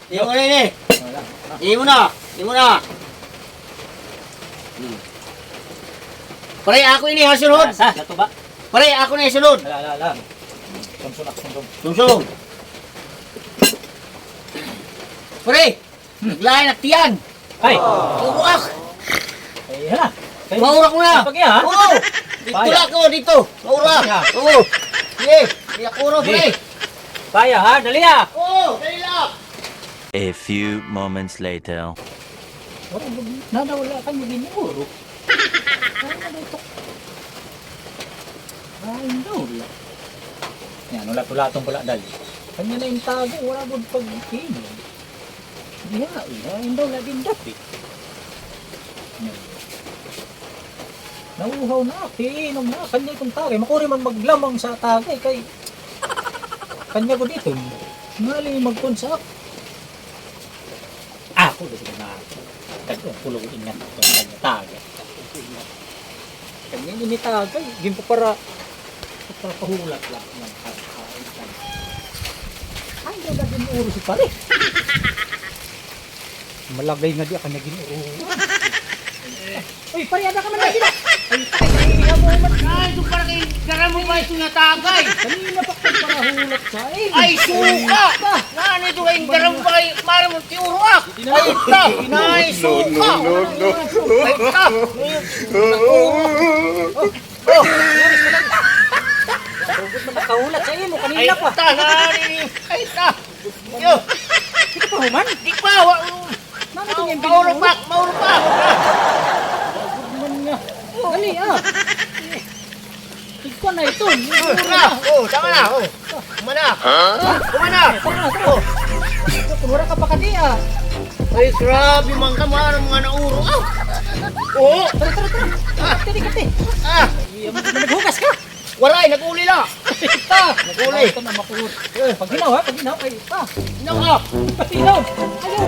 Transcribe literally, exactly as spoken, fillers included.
Imo na ini. Wala. Imo na. Imo na. Hmm. Pare, ako ini ha sunod. Sa, sa tuba. Pare, ako na isunod. Ala, ala, ala. Sumsum, sumsum. Sumsum. Pare, naglain ak tiyan. Ay. Uwak. Ay, hala. Maurak mo na. Pag iya, ha? Oo. Dito Paya. Lang ako, dito. Maurak. Pag iya. Oo. Sige. Sige, ako oras, Sige. Pre. Paya, ha? Dali, ha? Oo, dali lang. A few moments later. Wala, nana, wala ka niya ginuro. Ay, wala. Yan, wala, wala itong wala, dali. Kanya na yung tago, wala gud pag-inom. Diha, uy, ha? Indaw na din dapit. Yan. Nauhaw na, piinom na, kanya itong tagay. Makuri man maglamang sa tagay, kay kanya ko dito. Ngali magkunsak. Ako, dito na. Kanya, kulong ingat, kanya tagay. Kanya ini tagay, ginpapara-, papahulat la nga pagkaon. Ay, wala din uro si pare. Malagay nga di ka niya ginuro. Uy, pare, ada ka man lagi na. Ay, ay, ay, amo man. Ay, ito para kay garam mo ba ito nga tagay? Kanina pa ko para hulat sa, eh. Ay, suka! Ay, ta. Nani ito kay garam mo ba kay mara mo tiuro, ah? Ay, ta! Nay, suka! No, no, no, no. Ay, ta! Oh! Hugot man nakahulat sa imo kanina pa. Ay, ta, nani. Ay, ta. Yo. Di ka pa human? Di pa, wa-, Nani ito nga mauro pa, mauro pa. Hugot man nga. Dali, ah. Ikaw na ito. Oh, na. Oh, tama na. Oh. Kumana. Kumana. Tara, tara. Oh. Wala ka pa kadi, ah. Ay, grabe man ka, mga, mga nauro. Ah. Oh. Tara, tara, tara. Ah. Kati, kati. Ah. Ay, naghugas ka? Waray, nag-uli la. Ita. Nag-uli. Ito na, makuhot. Pag ginaw, ha? Pag ginaw, ay, ita. Ginaw ka. Pag ginaw. Ayaw.